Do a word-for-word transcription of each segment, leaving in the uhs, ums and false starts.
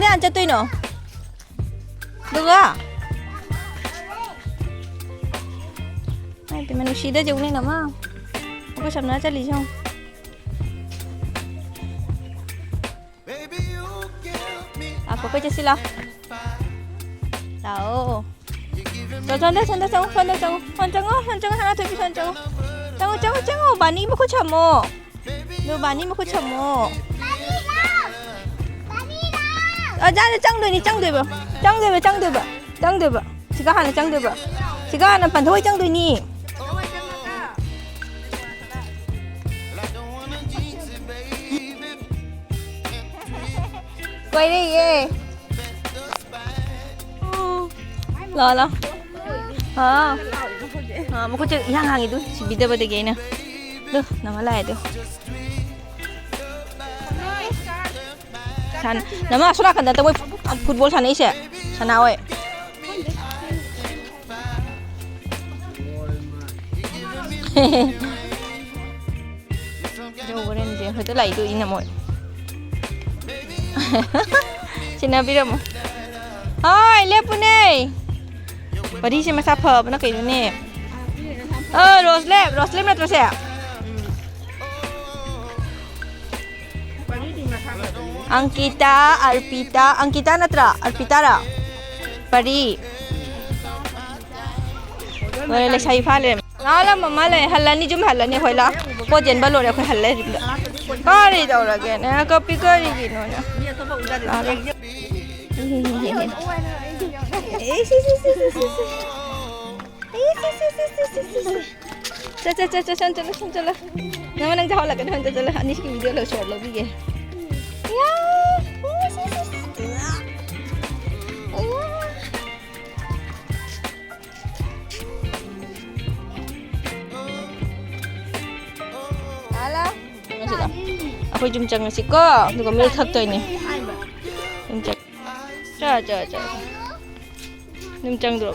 ꯀꯌꯥ ꯆꯠꯇꯣꯏꯅꯣ? ꯑꯗꯨꯒ? ꯃꯥꯏ ꯄꯦꯝꯃ, ꯅꯨꯡꯁꯤꯗ ꯌꯦꯡꯉꯨꯅꯦ, ꯅꯃ꯫ ꯑꯩꯈꯣꯏ ꯁꯝꯅ ꯆꯠꯂꯤꯁꯦ ꯌꯦꯡꯉꯨ꯫ ꯂꯥꯛꯈꯣ, ꯑꯩꯈꯣꯏ ꯆꯠꯁꯤ ꯂꯥꯎ꯫ ꯂꯥꯛꯑꯣ꯫ ꯆꯣ, ꯁꯣꯝꯗ, ꯁꯣꯝꯗ ꯆꯪꯉꯣ, ꯁꯣꯝꯗ ꯆꯪꯉꯣ꯫ ꯁꯣꯝ ꯆꯪꯉꯣ, ꯁꯣꯝ ꯆꯪꯉꯣ, ꯁꯅꯥꯊꯣꯏꯕꯤ, ꯁꯣꯝ ꯆꯪꯉꯣ꯫ ꯆꯪꯉꯣ, ꯆꯪꯉꯣ, ꯆꯪꯉꯣ, ꯕꯥꯅꯤ ꯃꯈꯨꯠ ꯁꯝꯃꯣ꯫ ꯑꯗꯨ ꯕꯥꯅꯤ ꯃꯈꯨꯠ ꯁꯝꯃꯣ꯫ ꯑꯣꯖꯥꯗ ꯆꯪꯗꯣꯏꯅꯤ, ꯆꯪꯗꯣꯏꯕ꯫ ꯆꯪꯗꯣꯏꯕ, ꯆꯪꯗꯣꯏꯕ, ꯆꯪꯗꯣꯏꯕ꯫ ꯁꯤꯒ ꯍꯥꯟꯅ ꯆꯪꯗꯣꯏꯕ꯫ ꯁꯤꯒ ꯍꯥꯟꯅ ꯄꯟꯊꯧ ꯍꯣꯏ ꯆꯪꯗꯣꯏꯅꯤ꯫ ꯀꯣꯏꯔꯛꯏꯌꯦ꯫ ꯂꯥꯛꯑꯣ, ꯂꯥꯛꯑꯣ꯫ ꯑꯥ꯫ ꯑꯥ, ꯃꯈꯨꯠꯁꯦ ꯏꯍꯥꯡ ꯍꯥꯡꯉꯤꯗꯨ, ꯁꯤꯕꯤꯗꯕꯗꯒꯤ ꯑꯩꯅ꯫ ꯑꯗꯨ, ꯅꯃ ꯂꯥꯛꯑꯦ ꯑꯗꯨ꯫ ꯁꯥꯟ-, ꯅꯃ ꯑꯁꯣꯝ ꯅꯥꯀꯟꯗ ꯇꯧꯕ ꯐꯨꯠꯕꯣꯜ ꯁꯥꯟꯅꯩꯁꯦ, ꯁꯅꯥ ꯍꯣꯏ꯫ ꯖꯧ ꯍꯣꯔꯦꯟꯁꯦ ꯍꯦꯛꯇ ꯂꯥꯛꯏꯗꯣ ꯏꯅꯝꯃꯣꯏ꯫ ꯁꯤꯟꯅꯕꯤꯔꯝꯃꯣ꯫ ꯍꯣꯏ, ꯂꯦꯞꯄꯨꯅꯦ꯫ ꯋꯥꯔꯤꯁꯦ ꯃꯁꯥ ꯐꯕꯅ ꯀꯩꯅꯣꯅꯦ꯫ ꯑ, ꯔꯣꯁꯂꯦꯞ, ꯔꯣꯁꯂꯦꯞ ꯅꯠꯇ꯭ꯔꯣ ꯁꯦ? ꯑꯪꯀꯤꯇꯥ, ꯑꯔꯄꯤꯇꯥ, ꯑꯪꯀꯤꯇꯥ ꯅꯠꯇ꯭ꯔꯥ? ꯑꯔꯄꯤꯇꯥꯔꯥ? ꯄꯔꯤ꯫ ꯂꯣꯏꯔꯦ, ꯂꯩꯁꯥꯕꯤ ꯐꯥ ꯂꯩꯔꯝꯃꯦ꯫ ꯂꯥꯛꯑꯣ, ꯂꯥꯛꯑꯣ, ꯃꯃꯥ ꯂꯩ꯫ ꯍꯜꯂꯅꯤ, ꯌꯨꯝ ꯍꯜꯂꯅꯤ ꯑꯩꯈꯣꯏ, ꯂꯥꯛꯑꯣ꯫ ꯄꯣꯠ ꯆꯦꯟꯕ ꯂꯣꯏꯔꯦ, ꯑꯩꯈꯣꯏ ꯍꯜꯂꯦ ꯌꯨꯝꯗ꯫ ꯀꯔꯤ ꯇꯧꯔꯒꯦꯅꯦ? ꯀꯞꯄꯤ ꯀꯔꯤꯒꯤꯅꯣꯅꯦ? ꯂꯥꯛꯑꯣ, ꯂꯥꯛꯑꯣ꯫ ꯆꯠ, ꯆꯠ, ꯆꯠ, ꯆꯠ, ꯁꯟ ꯆꯠꯂꯣ, ꯁꯟ ꯆꯠꯂꯣ꯫ ꯅꯪ, ꯅꯪ ꯆꯥꯍꯜꯂꯛꯀꯅꯤ, ꯁꯟ ꯆꯠꯂꯣ꯫ ꯑꯅꯤꯁꯤꯒꯤ video ꯂꯧ, short ꯂꯧꯕꯤꯒꯦ꯫ ꯌꯥ! ꯍꯜꯂꯣ꯫ ꯁꯤꯗ꯫ ꯑꯩꯈꯣꯏ ꯌꯨꯝ ꯆꯪꯉꯁꯤꯀꯣ, ꯑꯗꯨꯒ ꯃꯦꯠ ꯊꯛꯇꯣꯏꯅꯦ꯫ ꯌꯨꯝ ꯆꯪ-, ꯆꯣ, ꯆꯣ, ꯆꯣ꯫ ꯑꯗꯨꯝ ꯆꯪꯗ꯭ꯔꯣ?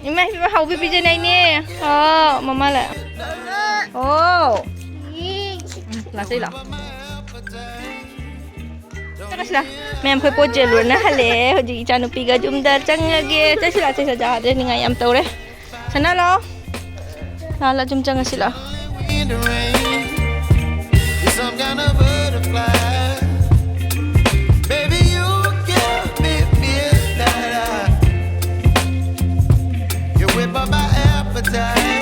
ꯏꯃꯥ, ꯏꯃꯥ, ꯍꯥꯎꯕꯤ ꯄꯤꯖꯅꯤꯡꯉꯥꯏꯅꯦ꯫ ꯑꯣ, ꯃꯃꯥ ꯂꯥꯛꯑꯦ꯫ ꯑꯣ꯫ ꯂꯥꯛꯆꯩ ꯂꯥꯛꯑꯣ꯫ ꯆꯠꯂꯁꯤꯔꯥ? ꯃꯌꯥꯝ ꯑꯩꯈꯣꯏ ꯄꯣꯠ ꯆꯦꯜꯂꯨꯔꯅ ꯍꯜꯂꯛꯑꯦ꯫ ꯍꯧꯖꯤꯛ ꯏꯆꯥꯅꯨꯄꯤꯒ ꯌꯨꯝꯗ ꯆꯪꯉꯒꯦ꯫ ꯆꯠꯁꯤꯔꯥ, ꯆꯠꯁꯤꯔꯥ, ꯌꯥꯗ꯭ꯔꯦ, ꯅꯤꯡꯉꯥꯏ ꯌꯥꯝ ꯇꯧꯔꯦ꯫ ꯁꯅꯥ ꯂꯥꯛꯑꯣ꯫ ꯂꯥꯛꯑꯣ, ꯂꯥꯛꯑꯣ, ꯌꯨꯝ ꯆꯪꯉꯁꯤ ꯂꯥꯛꯑꯣ꯫ Wind and rain, you're some kind of butterfly. Baby, you give me midnight. You whip up my appetite.